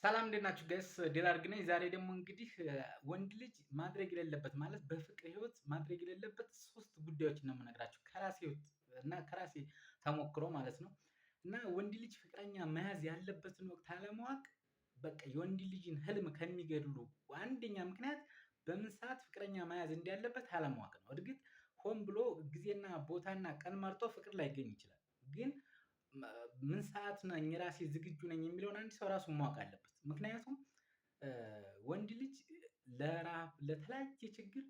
ሰላም እንዴት ናችሁ guys? ዴል አድርግ ነኝ። ዛሬ ደግሞ እንግዲህ ወንድ ልጅ ማድረግ የሌለበት፣ ማለት በፍቅር ህይወት ማድረግ የሌለበት ሶስት ጉዳዮችን ነው የምነግራችሁ ከራሴ ህይወት እና ከራሴ ተሞክሮ ማለት ነው። እና ወንድ ልጅ ፍቅረኛ መያዝ ያለበትን ወቅት አለማወቅ በቃ የወንድ ልጅን ህልም ከሚገድሉ አንደኛ ምክንያት በምን ሰዓት ፍቅረኛ መያዝ እንዳለበት አለማወቅ ነው። እርግጥ ሆን ብሎ ጊዜና ቦታና ቀን መርጦ ፍቅር ላይገኝ ይችላል፣ ግን ምን ሰዓት ነኝ ራሴ ዝግጁ ነኝ የሚለውን አንድ ሰው ራሱን ማወቅ አለበት። ምክንያቱም ወንድ ልጅ ለራብ፣ ለተለያየ ችግር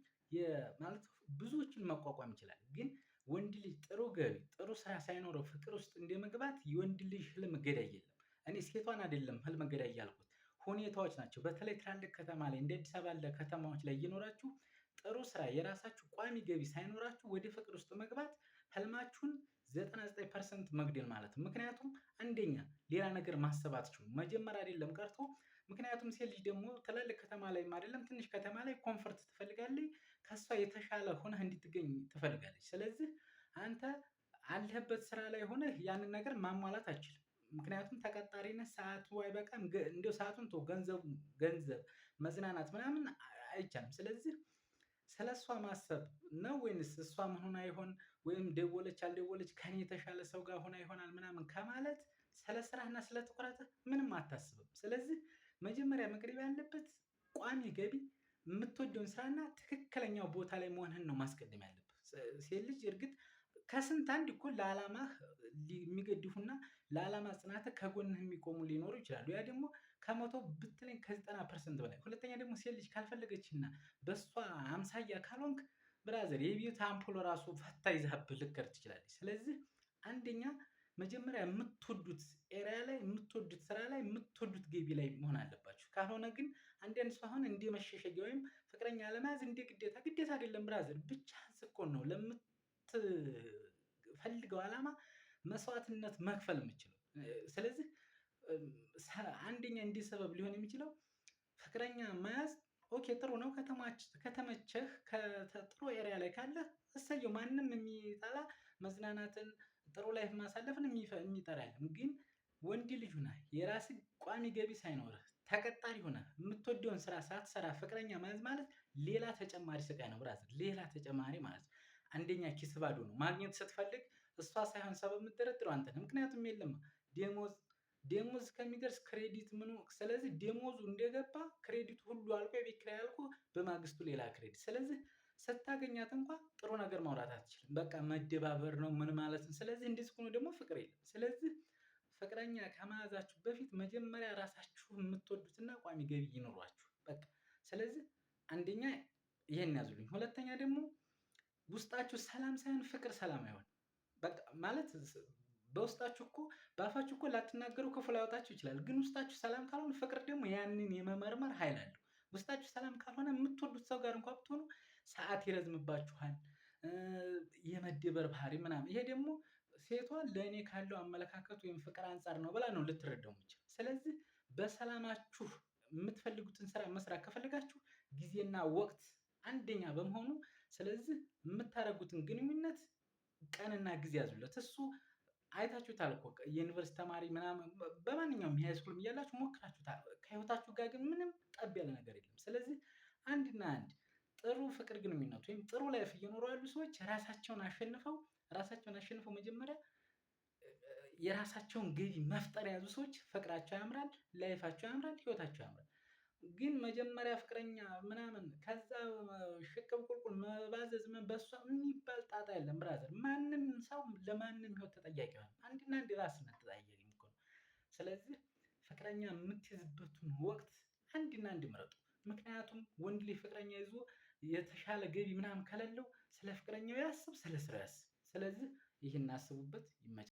ማለት ብዙዎችን መቋቋም ይችላል። ግን ወንድ ልጅ ጥሩ ገቢ፣ ጥሩ ስራ ሳይኖረው ፍቅር ውስጥ እንደመግባት የወንድ ልጅ ህልም ገዳይ የለም። እኔ ሴቷን አይደለም ህልም ገዳይ ያልኩት፣ ሁኔታዎች ናቸው። በተለይ ትላልቅ ከተማ ላይ፣ እንደ አዲስ አበባ ያለ ከተማዎች ላይ እየኖራችሁ ጥሩ ስራ፣ የራሳችሁ ቋሚ ገቢ ሳይኖራችሁ ወደ ፍቅር ውስጥ መግባት ህልማችሁን 99% መግደል ማለት ነው። ምክንያቱም አንደኛ ሌላ ነገር ማሰብ አትችሉም። መጀመሪያ አይደለም ቀርቶ፣ ምክንያቱም ሴት ልጅ ደግሞ ትላልቅ ከተማ ላይም አይደለም ትንሽ ከተማ ላይ comfort ትፈልጋለች። ከእሷ የተሻለ ሆነህ እንድትገኝ ትፈልጋለች። ስለዚህ አንተ አለህበት ስራ ላይ ሆነህ ያንን ነገር ማሟላት አትችልም። ምክንያቱም ተቀጣሪነት ሰዓቱ አይበቃም። እንደው ሰዓቱን ተው፣ ገንዘቡ፣ ገንዘብ፣ መዝናናት ምናምን አይቻልም። ስለዚህ ስለ እሷ ማሰብ ነው ወይንስ እሷ ምን ሆና ይሆን ወይም ደወለች አልደወለች ከኔ የተሻለ ሰው ጋር ሆና ይሆናል ምናምን ከማለት ስለ ስራህና ስለ ትኩረትህ ምንም አታስብም። ስለዚህ መጀመሪያ መቅደም ያለበት ቋሚ ገቢ፣ የምትወደውን ስራና ትክክለኛው ቦታ ላይ መሆንህን ነው ማስቀደም ያለብህ። ሴት ልጅ እርግጥ ከስንት አንድ እኮ ለዓላማህ የሚገድፉና ለዓላማ ጽናትህ ከጎንህ የሚቆሙ ሊኖሩ ይችላሉ። ያ ደግሞ 100 ብትለኝ ከ90% በላይ። ሁለተኛ ደግሞ ሴት ልጅ ካልፈለገችና በእሷ አምሳያ ካልሆንክ brother የቤት አምፖል ራሱ ፈታ ይዛብህ ልትቀር ትችላለች። ስለዚህ አንደኛ መጀመሪያ የምትወዱት area ላይ፣ የምትወዱት ስራ ላይ፣ የምትወዱት ገቢ ላይ መሆን አለባችሁ። ካልሆነ ግን አንዳንድ ሰው አሁን እንደ መሸሸጊያ ወይም ፍቅረኛ ለመያዝ እንደ ግዴታ፣ ግዴታ አይደለም brother፣ ብቻህን ስትሆን ነው ለምትፈልገው ዓላማ መስዋዕትነት መክፈል የምችለው። ስለዚህ አንደኛ እንዲህ ሰበብ ሊሆን የሚችለው ፍቅረኛ መያዝ okay ጥሩ ነው። ከተመቸህ፣ ጥሩ area ላይ ካለህ እሰየው። ማንም የሚጠላ መዝናናትን፣ ጥሩ life ማሳለፍን የሚጠላ የለም። ግን ወንድ ልጅ ሁነህ የራስህ ቋሚ ገቢ ሳይኖርህ፣ ተቀጣሪ ሆነህ የምትወደውን ስራ ሳትሰራ ፍቅረኛ መያዝ ማለት ሌላ ተጨማሪ ስቃይ ነው brother፣ ሌላ ተጨማሪ ማለት ነው። አንደኛ ኪስ ባዶ ነው። ማግኘት ስትፈልግ እሷ ሳይሆን ሰበብ የምትደረድረው አንተ ነህ። ምክንያቱም የለም ደሞዝ፣ ደሞዝ እስከሚደርስ credit ምኑ። ስለዚህ ደሞዙ እንደገባ credit ኡ ሁሉ አልቆ፣ የቤት ኪራይ አልቆ በማግስቱ ሌላ credit። ስለዚህ ስታገኛት እንኳ ጥሩ ነገር ማውራት አትችልም። በቃ መደባበር ነው ምን ማለት ነው። ስለዚህ እንደዚህ ሆኖ ደግሞ ፍቅር የለም። ስለዚህ ፍቅረኛ ከመያዛችሁ በፊት መጀመሪያ ራሳችሁ የምትወዱትና ቋሚ ገቢ ይኑሯችሁ። በቃ ስለዚህ አንደኛ ይሄን ያዙልኝ። ሁለተኛ ደግሞ ውስጣችሁ ሰላም ሳይሆን ፍቅር ሰላም አይሆን። በቃ ማለት በውስጣችሁ እኮ፣ በአፋችሁ እኮ ላትናገሩ፣ ክፉ ላይወጣችሁ ይችላል። ግን ውስጣችሁ ሰላም ካልሆነ ፍቅር ደግሞ ያንን የመመርመር ኃይል አለው። ውስጣችሁ ሰላም ካልሆነ የምትወዱት ሰው ጋር እንኳ ብትሆኑ ሰዓት ይረዝምባችኋል። የመደበር ባህሪ ምናምን። ይሄ ደግሞ ሴቷ ለእኔ ካለው አመለካከት ወይም ፍቅር አንጻር ነው ብላ ነው ልትረዳው የምችል። ስለዚህ በሰላማችሁ የምትፈልጉትን ስራ መስራት ከፈለጋችሁ ጊዜና ወቅት አንደኛ በመሆኑ፣ ስለዚህ የምታደርጉትን ግንኙነት ቀንና ጊዜ ያዙለት። እሱ አይታችሁታል እኮ የዩኒቨርሲቲ ተማሪ ምናምን በማንኛውም የ high school ም እያላችሁ ሞክራችሁታል። ከህይወታችሁ ጋር ግን ምንም ጠብ ያለ ነገር የለም። ስለዚህ አንድና አንድ ጥሩ ፍቅር ግንኙነት ወይም ጥሩ life እየኖሩ ያሉ ሰዎች ራሳቸውን አሸንፈው መጀመሪያ የራሳቸውን ገቢ መፍጠር የያዙ ሰዎች ፍቅራቸው ያምራል፣ life ኣቸው ያምራል፣ ህይወታቸው ያምራል። ግን መጀመሪያ ፍቅረኛ ምናምን ከዛ ሽቅብ ቁልቁል መባዘዝ ምን በሷ የሚባል ጣጣ የለም brother። ማንም ሰው ለማንም ህይወት ተጠያቂ አይሆንም። አንድና አንድ ራስህ ነህ ተጠያቂ የምትሆነው። ስለዚህ ፍቅረኛ የምትይዝበትን ወቅት አንድና አንድ ምረጡ። ምክንያቱም ወንድ ልጅ ፍቅረኛ ይዞ የተሻለ ገቢ ምናምን ከሌለው ስለ ፍቅረኛው ያስብ፣ ስለ ስራው ያስብ። ስለዚህ ይህን አስቡበት። ይመቻል።